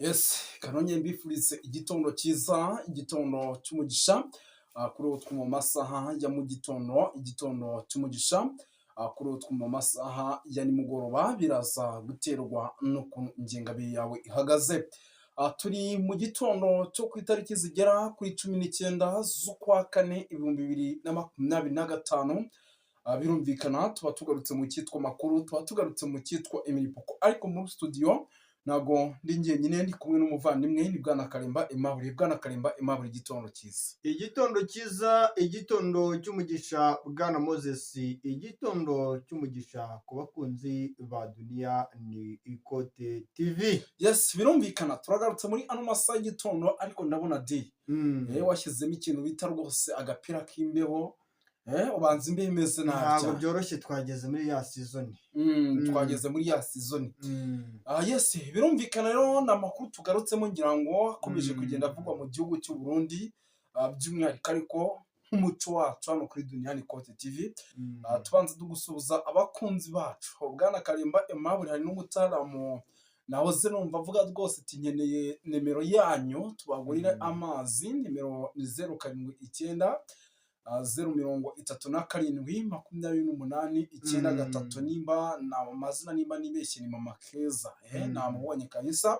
Yes, kanonye mbifurize igitondo cyiza, igitondo cy'umugisha. Kuri ubu turi mu masaha ya mu gitondo, igitondo cy'umugisha. Kuri ubu turi mu masaha ya nimugoroba, biraza guterwa n'ukuntu ingengabihe yawe ihagaze. Turi mu gitondo cyo ku itariki zigera kuri 19 z'ukwa kane 2025. Birumvikana tuba tugarutse mu cyitwa makuru, tuba tugarutse mu cyitwa imiripuko, ariko muri studio ntabwo ndi njyenyine, ndi kumwe n'umuvandimwe, ni Bwana Karimba Aimable. Bwana Karimba Aimable, igitondo cyiza. Igitondo cyiza, igitondo cy'umugisha, Bwana Moses, igitondo cy'umugisha ku bakunzi ba Duniya ni Ikote TV. Yes, birumvikana turagarutse muri ano masaha y'igitondo, ariko ndabona di washyizemo ikintu bita rwose agapira k'imbeho, ubanza imbeho imeze nabi Ntabwo cyane. byoroshye, twageze muri ya season. Twageze muri ya season. Yes, birumvikana rero ni amakuru tugarutsemo, ngira ngo akomeje kugenda avugwa mu gihugu cy'u Burundi, by'umwihariko ariko nk'umuco wacu hano kuri Duniyani Kote TV. Tubanza dugusuhuza abakunzi bacu. Bwana Karimba Aimable, hari n'umutaramu nahoze numva avuga rwose ati: "Nkeneye nimero yanyu tubagurire amazi." Nimero ni 079 037 28 9 3. Nimba na amazina, nimba nibeshye, ni Mama Keza. Namubonye kabisa.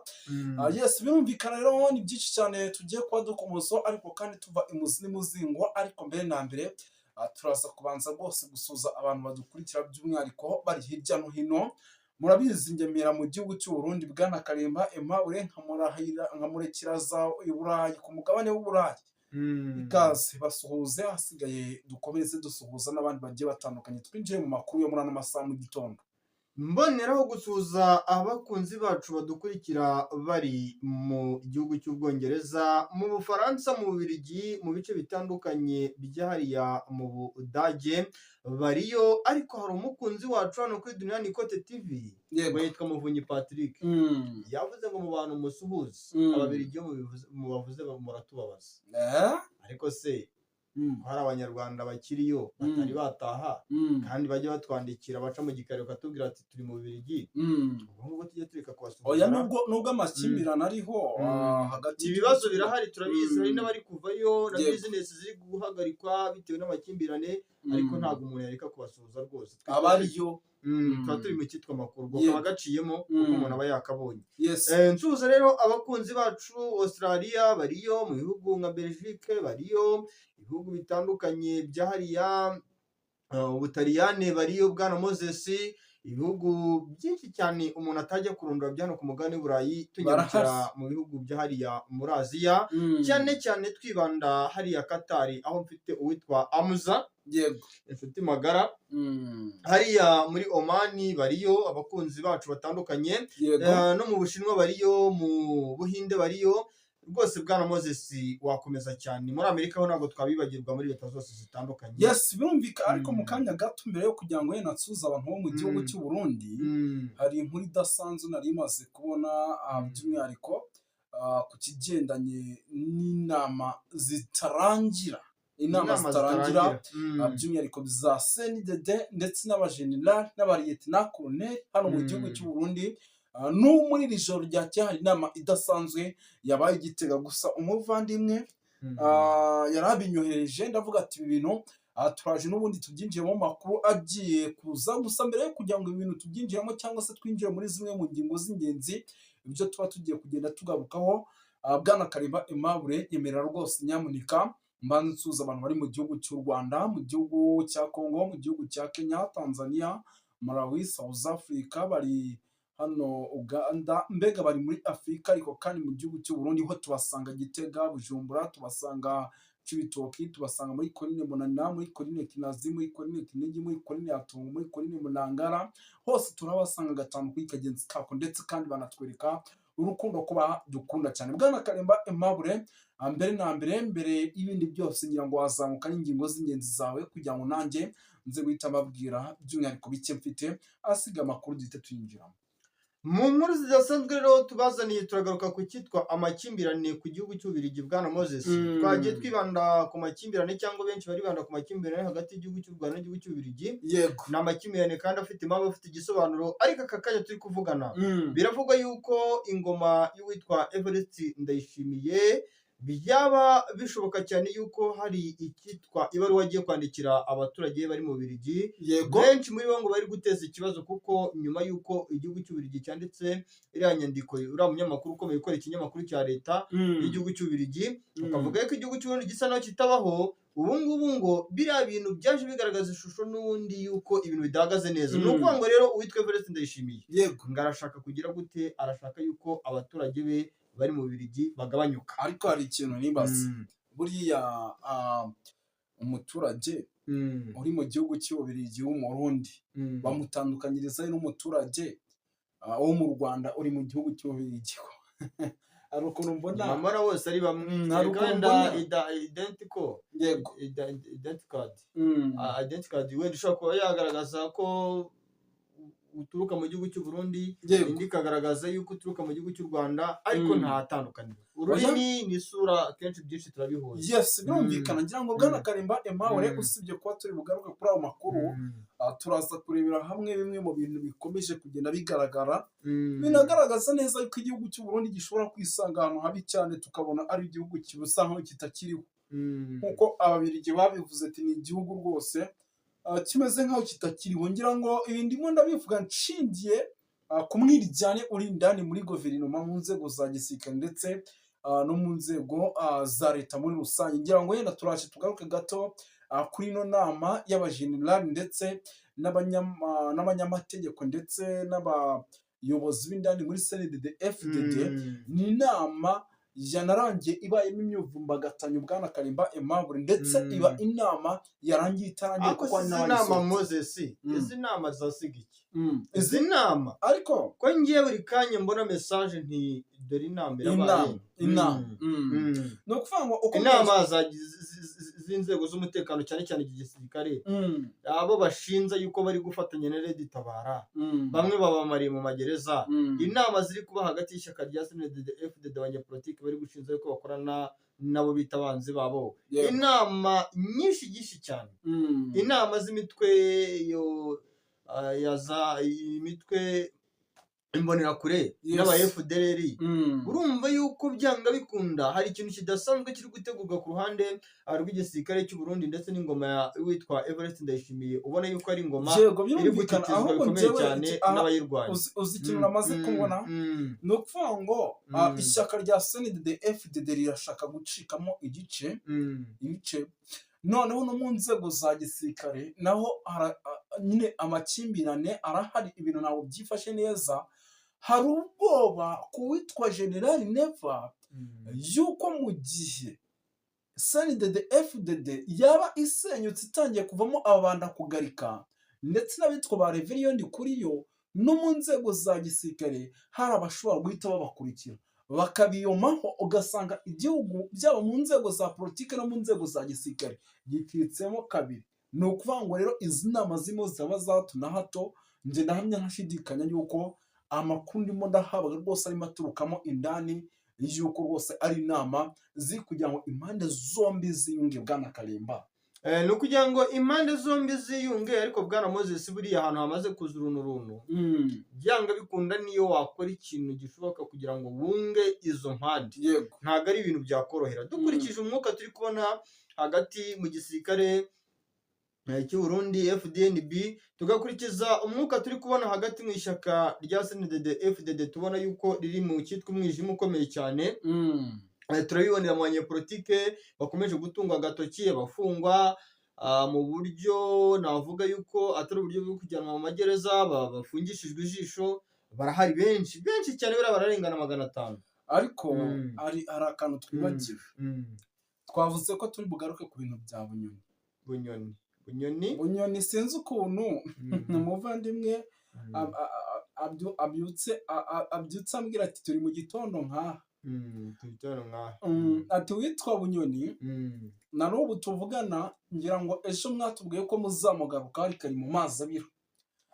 Yes, birumvikana rero ni byinshi cyane tugiye kuba dukomozo, ariko kandi tuva imuzi n'imuzingo. Ariko mbere na mbere turaza kubanza rwose gusuhuza abantu badukurikira, by'umwihariko bari hirya no hino. Murabizi ngemera mu gihugu cy'u Burundi, Bwana Karimba Aimable, nkamurekera za i Burayi, ku mugabane w'Uburayi. Ikaze, basuhuze, hasigaye dukomeze dusuhuza n'abandi bagiye batandukanye, twinjiye mu makuru yo muri ano masaha mu gitondo. Mboneraho gusuhuza abakunzi bacu badukurikira bari mu gihugu cy'Ubwongereza, mu Bufaransa, mu Bubiligi, mu bice bitandukanye byahariya mu Budage bariyo, ariko hari umukunzi wacu hano kuri Duniyani Ikote TV ngo yitwa Muvunyi Patrick. Yavuze ngo mu bantu musuhuze, Ababiligi iyo mubavuze muratubabaza. Ariko se hari Abanyarwanda bakiriyo batari bataha kandi bajya batwandikira, baca mu gikari bakatubwira ati: "Turi mu Bubiligi." Ubwo ngubwo tujye tureka kubasuhuza. Oya, nubwo amakimbirane ariho hagati Ibibazo birahari, turabizi, hari n'abari kuvayo na bizinesi ziri guhagarikwa bitewe n'amakimbirane, ariko ntabwo umuntu yareka kubasuhuza rwose. Abariyo. Tuba turi mu cyitwa amakuru, kakaba gaciyemo kuko umuntu aba yakabonye. Nsuhuza rero abakunzi bacu Australia bariyo, mu bihugu nka Belgique bariyo, ibihugu bitandukanye bya hariya Ubutaliyane bariyo, Bwana Moses, ibihugu byinshi cyane umuntu atajya kurondora bya hano ku mugabane w'Uburayi, tunyarukira Barahari. mu bihugu bya hariya muri Aziya, cyane cyane twibanda hariya Katari, aho mfite uwitwa Amuza, inshuti magara. Hariya muri Omani bariyo abakunzi bacu batandukanye. No mu Bushinwa bariyo, mu Buhinde bariyo rwose. Bwana Moses, wakomeza cyane. Muri Amerika ho ntabwo twabibagirwa, muri leta zose zitandukanye. Yes, birumvikana, ariko mu kanya gato mbere yo kugira ngo wenda nsuhuze abantu bo mu gihugu cy'u Burundi, hari inkuru idasanzwe nari maze kubona, by'umwihariko ku kigendanye n'inama zitarangira, inama zitarangira, by'umwihariko za CNDD ndetse n'abajenerali n'abariyetena koloneli hano mu gihugu cy'u Burundi. No muri iri joro ryakeye hari inama idasanzwe yabaye i Gitega. Gusa umuvandimwe yari abinyohereje, ndavuga ati: "Ibi bintu turaje n'ubundi tubyinjiyemo mu makuru agiye kuza." Gusa mbere yo kugira ngo ibi bintu tubyinjiremo cyangwa se twinjire muri zimwe mu ngingo z'ingenzi, ibyo tuba tugiye kugenda tugarukaho, Bwana Karimba Aimable, nyemerera rwose nyamuneka mbanze nsuhuza abantu bari mu gihugu cy'u Rwanda, mu gihugu cya Congo, mu gihugu cya Kenya, Tanzania, Malawi, South Africa, bari hano Uganda, mbega bari muri Afurika. Ariko kandi mu gihugu cy'u Burundi ho tubasanga Gitega, Bujumbura, tubasanga Cibitoki, tubasanga muri Komine Munanira, muri Komine Kinazi, muri Komine Kinigi, muri Komine Yatungu, muri Komine Munangara, hose turabasanga gatanu kuri kagenzi kako, ndetse kandi banatwereka urukundo ko badukunda cyane. Bwana Karimba Aimable, mbere na mbere, mbere y'ibindi byose, ngira ngo wazamuka n'ingingo z'ingenzi zawe kugira ngo nanjye nze guhita mbabwira by'umwihariko bike mfite, asiga amakuru duhite tuyinjiramo. Mu nkuru zidasanzwe rero tubazaniye, turagaruka ku cyitwa amakimbirane ku gihugu cy'Ububiligi, bwana Moses. Twagiye twibanda ku makimbirane, cyangwa benshi baribanda ku makimbirane hagati y'igihugu cy'u Rwanda n'igihugu cy'Ububiligi. Ni amakimbirane kandi afite impamvu, afite igisobanuro, ariko aka kanya turi kuvugana, biravugwa yuko ingoma y'uwitwa Evariste Ndayishimiye byaba bishoboka cyane yuko hari icyitwa ibaruwa agiye kwandikira abaturage bari mu Bubiligi. Benshi muri bo ngo bari guteza ikibazo, kuko nyuma y'uko igihugu cy'Ububiligi cyanditse iriya nyandiko, uriya munyamakuru ukomeye ukora ikinyamakuru cya leta y'igihugu cy'Ububiligi, ukavuga ko igihugu cy'Uburundi gisa naho kitabaho ubu ngubu, ngo biriya bintu byaje bigaragaza ishusho n'ubundi yuko ibintu bidahagaze neza. Ni ukuvuga ngo rero uwitwa Evariste Ndayishimiye ngo arashaka kugira gute? Arashaka yuko abaturage be bari mu Bubiligi bagabanyuka. Ariko hari ikintu nibaza. Buriya umuturage uri mu gihugu cy'Ububiligi w'Umurundi bamutandukanyiriza n'umuturage wo mu Rwanda uri mu gihugu cy'Ububiligi? Hari ukuntu mbona Nyamara bose ari bamwe. Hari ukuntu Wenda mbona identical identity card. Identity card wenda ishobora kuba yagaragaza ko uturuka mu gihugu cy'u Burundi, indi ikagaragaza yuko uturuka mu gihugu cy'u Rwanda, ariko nta tandukaniro. Ururimi n'isura akenshi byinshi turabihuza. Yes, birumvikana. Ngira ngo bwana Karimba Aimable, usibye kuba turi bugaruke kuri ayo makuru, turaza kurebera hamwe bimwe mu bintu bikomeje kugenda bigaragara, binagaragaza neza yuko igihugu cy'u Burundi gishobora kwisanga ahantu habi cyane, tukabona ari igihugu kibusa nkaho kitakiriho, nk'uko Ababiligi babivuze ati ni igihugu rwose kimeze nkaho kitakiriho. Ngira ngo ibi ndimo ndabivuga nshingiye ku mwiryane uri indani muri guverinoma, mu nzego za gisirikare ndetse no mu nzego za leta muri rusange. Ngira ngo yenda turaje tugaruke gato kuri ino nama y'abajenerali ndetse n'abanyamategeko ndetse n'abayobozi b'indani muri CNDD FDD. Ni inama yanarangiye ibayemo imyivumbagatanyo, bwana Karimba Aimable, ndetse iba inama yarangiye itarangiye, Ariko kuko hari izi nama, n'abayisohotse. Moses, izi nama zasiga iki? Izi nama, Ariko ko ngiye buri kanya mbona message nti dore inama irabaye. Inama, inama. Ni ukuvuga ngo uko Inama z'inzego z'umutekano, cyane cyane igisirikare, abo bashinza yuko bari gufatanya na Red Tabara, bamwe babamariye mu magereza. Inama ziri kuba hagati y'ishyaka rya CNDD FDD, abanyapolitiki bari gushinza yuko bakorana nabo bita abanzi babo. Inama nyinshi nyinshi cyane, inama z'imitwe yo ya za imitwe Imbonerakure n'aba FDLR. Urumva yuko byanga bikunda hari ikintu kidasanzwe kiri gutegurwa ku ruhande rw'igisirikare cy'u Burundi ndetse n'ingoma ya witwa Evariste Ndayishimiye, ubona yuko ari ingoma Yego, iri birumvikana. gutitizwa Ahubwo bikomeye njyewe cyane n'abayirwanya. Uzi ikintu namaze kubona? Ni ukuvuga ngo ishyaka rya CNDD FDD rirashaka gucikamo igice, ibice. Noneho no mu nzego za gisirikare naho nyine amakimbirane arahari, ibintu ntabwo byifashe neza. Hari ubwoba ku witwa General Neva yuko mu gihe CNDD FDD yaba isenyutse, itangiye kuvamo ababanda kugarika ndetse n'abitwa ba Reveriyoni kuri yo, no mu nzego za gisirikare hari abashobora guhita babakurikira bakabiyomaho, ugasanga igihugu byaba mu nzego za politiki no mu nzego za gisirikare gicitsemo kabiri. Ni ukuvuga ngo rero izi nama zirimo ziraba za hato na hato. Njye ndahamya ntashidikanya yuko amakuru ndimo ndahabwa rwose arimo aturukamo indani, yuko rwose ari inama ziri kugira ngo impande zombi ziyunge, bwana Karimba. Ni ukugira ngo impande zombi ziyunge, ariko bwana Moses, buriya ahantu hamaze kuza uruntu runtu, byanga bikunda niyo wakora ikintu gishoboka kugira ngo wunge izo mpande, ntabwo ari ibintu byakorohera. Dukurikije umwuka turi kubona hagati mu gisirikare cy'u Burundi FDNB, tugakurikiza umwuka turi kubona hagati mu ishyaka rya CNDD FDD, tubona yuko riri mu cyitwa umwijima ukomeye cyane. Turabibonera mu banyepolitike bakomeje gutungwa agatoki, abafungwa mu buryo navuga yuko atari uburyo bwo kujyanwa mu magereza, bafungishijwe ijisho, barahari benshi benshi cyane, buriya bararengana 500. Ariko hari akantu twibagiwe. Twavuze ko turi bugaruke ku bintu bya Bunyoni. Bunyoni, Bunyoni. Bunyoni, sinzi ukuntu umuvandimwe abyutse ambwira ati turi mu gitondo nkaha. Tubitore nkaha. Ati witwa Bunyoni, na n'ubu tuvugana, ngira ngo ejo mwatubwiye ko muzamugaruka, ariko ari mu mazi abira.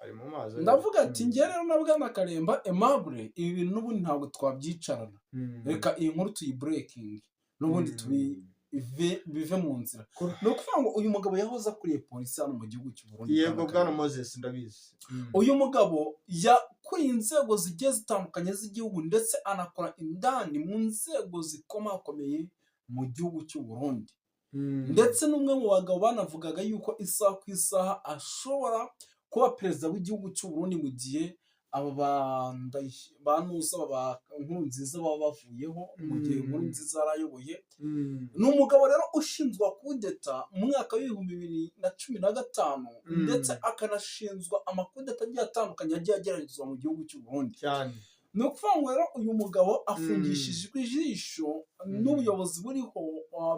Ari mu mazi ariko. Ndavuga ati njye rero na Bwana Karemba Aimable, ibi bintu n'ubundi ntabwo twabyicarana, reka iyi nkuru tuyibreakinge n'ubundi tubive bive mu nzira. Ni ukuvuga ngo uyu mugabo yahoze akuriye polisi hano mu gihugu cy'u Burundi. Yego. Bwana Bwana Karemba. Moses, ndabizi. Uyu mugabo yakuriye inzego zigiye zitandukanye z'igihugu, ndetse anakora indani mu nzego zikomakomeye mu gihugu cy'u Burundi, ndetse n'umwe mu bagabo banavugaga yuko isaha ku isaha ashobora kuba perezida w'igihugu cy'u Burundi mu gihe aba banuza ba Nkurunziza baba bavuyeho, mu gihe Nkurunziza yarayoboye. Ni umugabo rero ushinjwa kudeta mu mwaka w'2015, ndetse akanashinjwa amakudeta agiye atandukanye agiye ageragezwa mu gihugu cy'u Burundi. Ni ukuvuga ngo rero uyu mugabo afungishijwe ijisho n'ubuyobozi buriho,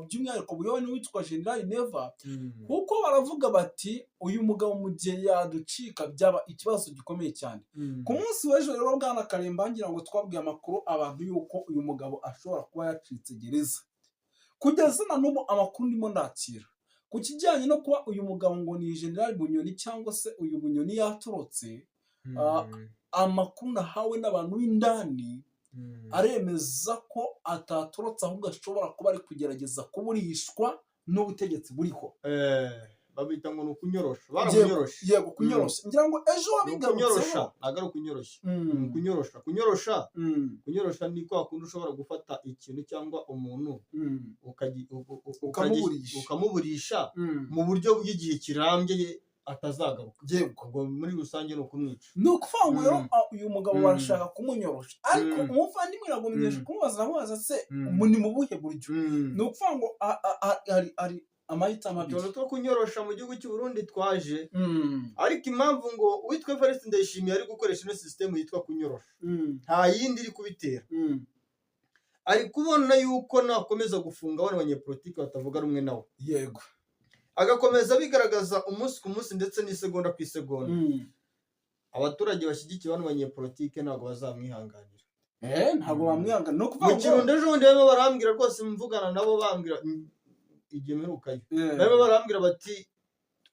by'umwihariko buyobowe n'uwitwa General Neva, kuko baravuga bati uyu mugabo mu gihe yaducika byaba ikibazo gikomeye cyane. Ku munsi w'ejo rero, Bwana Karemba, ngira ngo twabwiye amakuru abantu yuko uyu mugabo ashobora kuba yacitse gereza. Kugeza na n'ubu amakuru ndimo ndakira ku kijyanye no kuba uyu mugabo ngo ni General Bunyoni cyangwa se uyu Bunyoni yatorotse, amakuru nahawe n'abantu b'indani aremeza ko atatorotse, ahubwo ashobora kuba ari kugerageza kuburishwa n'ubutegetsi buriho. Babita ngo ni ukunyorosha, baramunyoroshe. Yego, kunyorosha. Ngira ngo ejo Ni wabigarutseho. ukunyorosha, ntabwo ari ukunyoroshya. Ni ukunyorosha. Kunyorosha, kunyorosha ni kwa kundi ushobora gufata ikintu cyangwa umuntu Ukamuburisha. ukamuburisha mu buryo bw'igihe kirambye atazagaruka. Ubwo muri rusange ni ukumwica. Ni ukuvuga ngo rero uyu mugabo barashaka kumunyorosha, ariko umuvandimwe nagomeje kumubaza, namubaza se ni mu buhe buryo? Ni ukuvuga ngo hari amahitamo abiri. Utuntu two kunyorosha mu gihugu cy'u Burundi twaje, ariko impamvu ngo uwitwa Evariste Ndayishimiye ari gukoresha ino sisitemu yitwa kunyorosha, nta yindi iri kubitera. Ari kubona yuko nakomeza gufunga bano banyepolitiki batavuga rumwe nawe, agakomeza abigaragaza umunsi ku munsi ndetse n'isegonda ku isegonda, abaturage bashyigikiye bano banyepolitike ntabwo bazamwihanganira. Ntabwo bamwihangana, ni ukuvuga Mu ngo Kirundo ejo bundi barimo barambwira rwose, mvugana nabo bambwira igihe mperukayo, barimo barambwira bati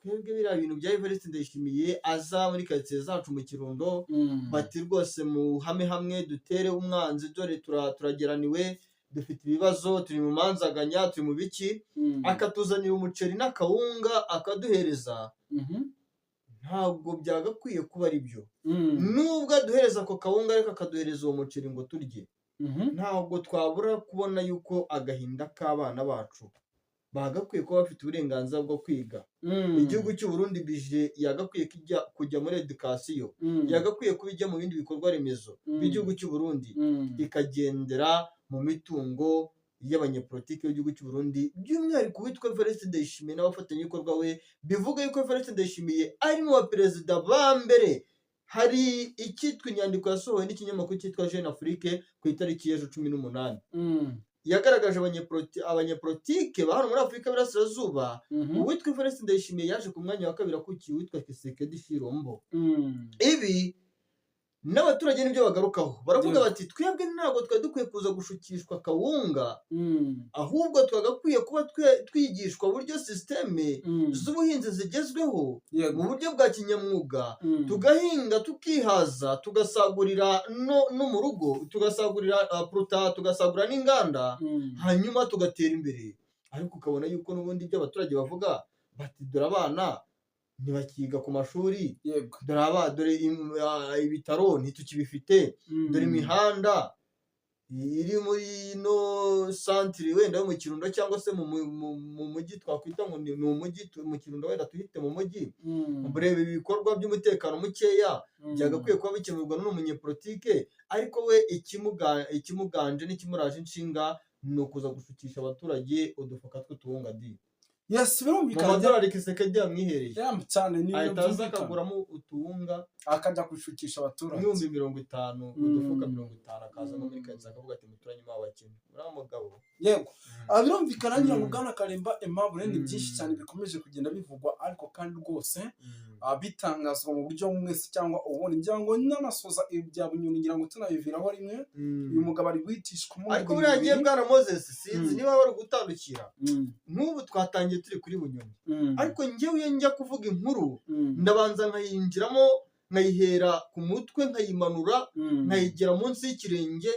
twebwe biriya bintu bya Evariste Ndayishimiye aza muri karitsiye zacu mu Kirundo, bati rwose muhame hamwe dutere umwanzi, dore turageraniwe, dufite ibibazo, turi mu manzaganya, turi mu biki, akatuzanira umuceri n'akawunga akaduhereza, ntabwo byagakwiye kuba ari byo. Nubwo aduhereza ako kawunga ariko akaduhereza uwo muceri ngo turye, ntabwo twabura kubona yuko agahinda k'abana bacu bagakwiye kuba bafite uburenganzira bwo kwiga. Igihugu cy'u Burundi budget yagakwiye kujya muri éducation, yagakwiye kuba ijya mu bindi bikorwa remezo by'igihugu cy'u Burundi, ikagendera mu mitungo y'abanyepolitiki b'igihugu cy'u Burundi, by'umwihariko uwitwa Evariste Ndayishimiye n'abafatanyabikorwa we. Bivuga yuko Evariste Ndayishimiye ari mu baperezida ba mbere. Hari icyitwa inyandiko yasohowe n'ikinyamakuru cyitwa Jeune Afrique ku itariki y'ejo 18, yagaragaje abanyepolitike ba hano muri Afurika y'Iburasirazuba. Uwitwa Evariste Ndayishimiye yaje ku mwanya wa kabiri akurikiye uwitwa Tshisekedi Tshilombo. Ibi n'abaturage nibyo bagarukaho, baravuga bati twebwe ntabwo twari dukwiye kuza gushukishwa kawunga, ahubwo twagakwiye kuba twigishwa uburyo sisiteme z'ubuhinzi zigezweho mu buryo bwa kinyamwuga, tugahinga tukihaza, tugasagurira no mu rugo, tugasagurira puruta, tugasagurira n'inganda, hanyuma tugatera imbere. Ariko ukabona yuko n'ubundi ibyo abaturage bavuga bati dore abana ntibakiga ku mashuri, dore dore ibitaro ntitukibifite, dore imihanda iri muri ino santire wenda yo mu Kirundo cyangwa se mu mujyi twakwita ngo ni umujyi, mu Kirundo wenda tuhite mu mujyi, ureba ibikorwa by'umutekano mukeya byagakwiye kuba bikemurwa n'uno munyepolitike, ariko we ikimuganje n'ikimuraje inshinga ni ukuza gushukisha abaturage udufuka tw'utuwunga di Yes, mu birumvikana. madolari Tshisekedi yamwihereye. Cyane, ni ibintu Ahita aza byumvikana. akaguramo utuwunga akajya gushukisha abaturage. 50,000, udufuka 50, akaza nko muri karitsiye akavuga ati muturanye mu abakene, uriya mugabo. Yego. Birumvikana, ngira ngo Bwana Karemba Aimable, ni byinshi cyane bikomeje kugenda bivugwa, ariko kandi rwose bitangazwa mu buryo bumwe se cyangwa ubundi. Ngira ngo nanasoza ibi bya Bunyoni, ngira ngo tunabiviraho rimwe, uyu mugabo ari guhitishwa mu Ariko buriya ngiye, Bwana Moses, sinzi niba bari gutandukira. Nk'ubu twatangiye turi kuri Bunyoni, ariko njyewe iyo njya kuvuga inkuru ndabanza nkayinjiramo. nkayihera ku mutwe nkayimanura nkayigera munsi y'ikirenge,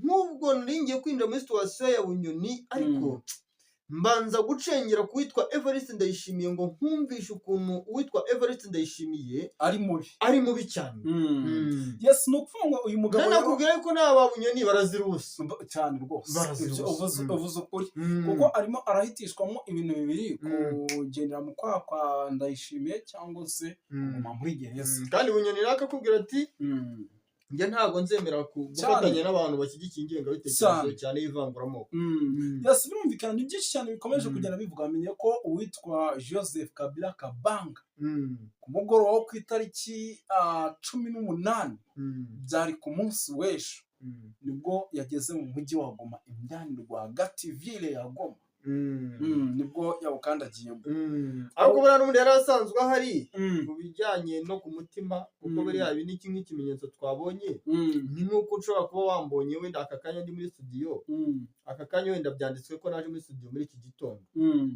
nk'ubwo nari ngiye kwinjira muri situation ya Bunyoni, ariko mbanza gucengera ku witwa Evariste Ndayishimiye ngo nkumvishe ukuntu uwitwa Evariste Ndayishimiye ari mubi, ari mubi cyane. Yes, ni ukuvuga ngo uyu mugabo rero- Nanakubwira yuko n'aba Bunyoni barazira ubusa. Cyane rwose. Barazira Ibyo ubusa. uvuze ukuri, kuko arimo arahitishwamo ibintu bibiri: kugendera mu kwaha kwa Ndayishimiye cyangwa se kuguma muri gereza. Kandi Bunyoni nawe akakubwira ati: "Njye ntabwo nzemera gufatanya n'abantu bashyigikiye ingengabitekerezo cyane y'ivanguramoko." Yes, birumvikana, ni byinshi cyane bikomeje kugenda bivuga. Amenye ko uwitwa Joseph Kabila Kabanga ku mugoroba wo ku itariki 18, byari ku munsi w'ejo, nibwo yageze mu mujyi wa Goma, indani rwagati ville ya Goma. Nibwo yawukandagiyemo. Ariko buriya n'ubundi yari asanzwe ahari ku bijyanye no ku mutima, kuko buriya ibi ni kimwe ikimenyetso twabonye. Ni nk'uko ushobora kuba wambonye wenda aka kanya ndi muri studio, aka kanya wenda byanditswe ko naje muri studio muri iki gitondo,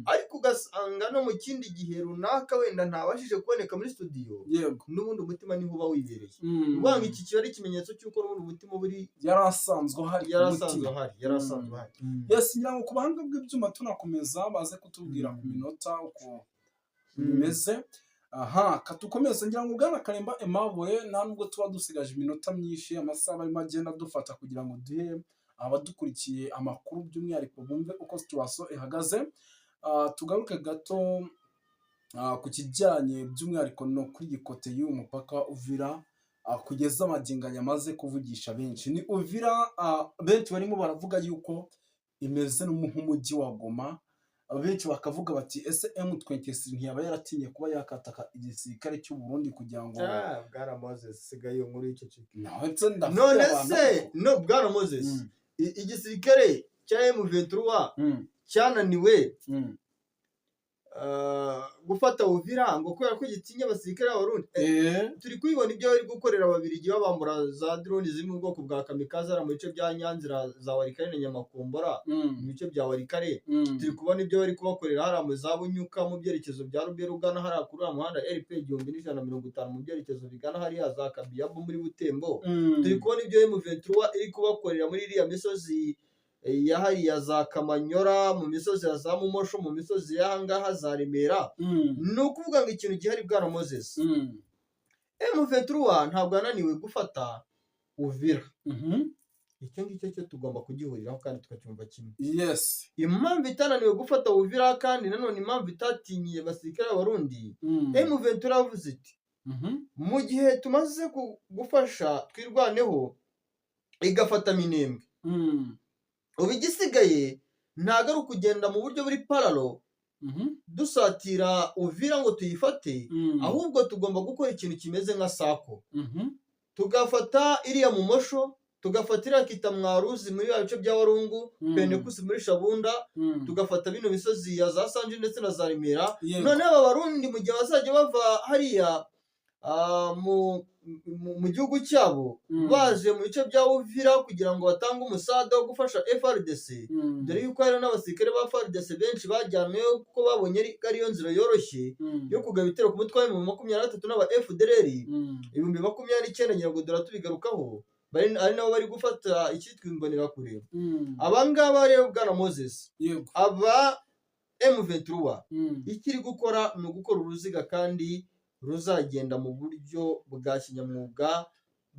ariko ugasanga no mu kindi gihe runaka wenda ntabashije kuboneka muri studio, n'ubundi umutima niho uba wibereye. Uvuga ngo iki kiba ari ikimenyetso cy'uko n'ubundi umutima uba uri Yari asanzwe ahari ku yari asanzwe mutima. ahari, yari asanzwe ahari. Yes, ngira ngo ku buhanga bw'ibyuma tunakomeza baze kutubwira ku minota uko bimeze. Aha katukomeze, ngira ngo bwana Karemba Aimable, nta nubwo tuba dusigaje iminota myinshi, amasaha arimo agenda adufata kugira ngo duhe abadukurikiye amakuru, by'umwihariko bumve uko situation ihagaze. Tugaruke gato ku kijyanye by'umwihariko no kuri iyi côté y'uyu mupaka Uvira, kugeza amagingo yamaze kuvugisha benshi. Ni Uvira, benshi barimo baravuga yuko imeze nk'umujyi wa Goma. Benshi bakavuga bati: "Ese M23 ntiyaba yaratinye kuba yakataka igisirikare cy'u Burundi kugira ngo?" Ah, bwana Moses, sigaye iyo nkuru y'iceceke. Ndetse ndafite None abantu se ariko. No bwana Moses, igisirikare cya M23 cyananiwe gufata Uvira ngo kubera ko gitinya abasirikare b'Abarundi? Turi kubibona ibyo bari gukorera Ababiligi, babambura za drone ziri mu bwoko bwa kamikaze hariya mu bice bya Nyanzira, za Warikare na Nyamakombora, mu bice bya Warikare. Turi kubona ibyo bari kubakorera hariya mu za Bunyuka, mu byerekezo bya Rubero ugana hariya kuri uriya muhanda RP 1150, mu byerekezo bigana hariya za Kabiyabu muri Butembo. Turi kubona ibyo M23 iri kubakorera muri iriya misozi ya hariya za Kamanyora, mu misozi ya za Mumosho, mu misozi y'ahangaha za Remera. Ni ukuvuga ngo ikintu gihari, bwana Moses, M23 ntabwo yananiwe gufata Uvira. Icyo ngicyo cyo tugomba kugihuriraho kandi tukacyumva kimwe. Impamvu itananiwe gufata Uvira, kandi nanone impamvu itatinyiye abasirikare b'Abarundi, M23 yavuze iti: "Mu gihe tumaze gufasha Twirwaneho igafata Minembwe, ubu igisigaye ntabwo ari ukugenda mu buryo buri parallel dusatira Uvira ngo tuyifate, ahubwo tugomba gukora ikintu kimeze nka circle, tugafata iriya Mumosho, tugafata iriya Kitamwaruzi muri bya bice bya Warungu, Penekusi muri Shabunda, tugafata bino misozi ya za Sanje ndetse na za Remera. Noneho aba Barundi mu gihe bazajya bava hariya mu gihugu cyabo baje mu bice bya Uvira kugira ngo batange umusada wo gufasha FARDC, dore yuko hari n'abasirikare ba FARDC benshi bajyanweyo kuko babonye ariyo nzira yoroshye yo kugaba ibitero ku mutwe wa M23 n'aba FDLR 29,000, ngira ngo dore tubigarukaho, ari nabo bari gufata icyitwa imbonerakure." Aba ngaba rero, bwana Moses, aba M23 icyo iri gukora ni ugukora uruziga, kandi ruzagenda mu buryo bwa kinyamwuga,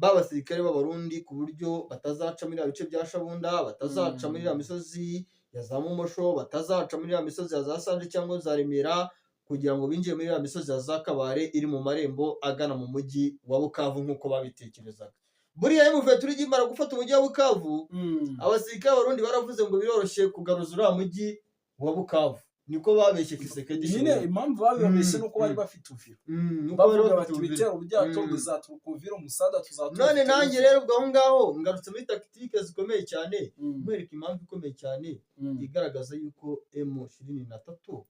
b'abasirikare b'Abarundi, ku buryo batazaca muri bice bya Shabunda, batazaca muri iriya misozi ya za Mumosho, batazaca muri iriya misozi ya za Sanje cyangwa za Remera, kugira ngo binjire muri iriya misozi ya za Kabare iri mu marembo agana mu mujyi wa Bukavu nk'uko babitekerezaga. Buriya M23 ijya imara gufata umujyi wa Bukavu, abasirikare b'Abarundi baravuze ngo biroroshye kugaruza uriya mujyi wa Bukavu. Niko babeshye Tshisekedi. Nyine impamvu babibabeshye nuko bari bafite Uvira. Nuko bari Bavuga bafite bati: Uvira. "Ibitero byacu bizaturuka Uvira, umusada tuzaturuka None nanjye Uvira." rero ubwo aho ngaho ngarutse muri tactique zikomeye cyane, nkwereka impamvu ikomeye cyane igaragaza yuko M23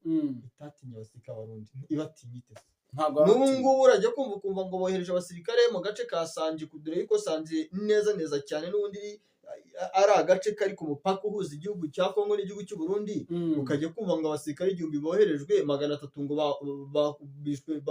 itatinye abasirikare b'Abarundi. Ibatinya ite se? Ntabwo N'ubu babatinya. ngubu urajya kumva ukumva ngo bohereje abasirikare mu gace ka Sanje, dore yuko Sanje neza neza cyane n'ubundi ari agace kari ku mupaka uhuza igihugu cya Kongo n'igihugu cy'u Burundi, ukajya kumva ngo abasirikare 1000 boherejwe, 300 ngo bishwe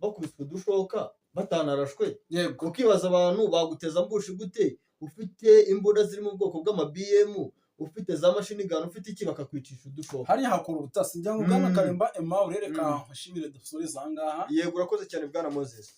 bakubiswe udushoka. Batanarashwe. Ukibaza abantu baguteza ambush gute, ufite imbunda ziri mu bwoko bw'ama BM, ufite za machine gun, ufite iki, bakakwicisha udushoka? Hariya hakora ubutasi. Ngira ngo Bwana Karemba Aimable, reka nshimire, dusoreze aha ngaha. Yego, urakoze cyane, Bwana Moses.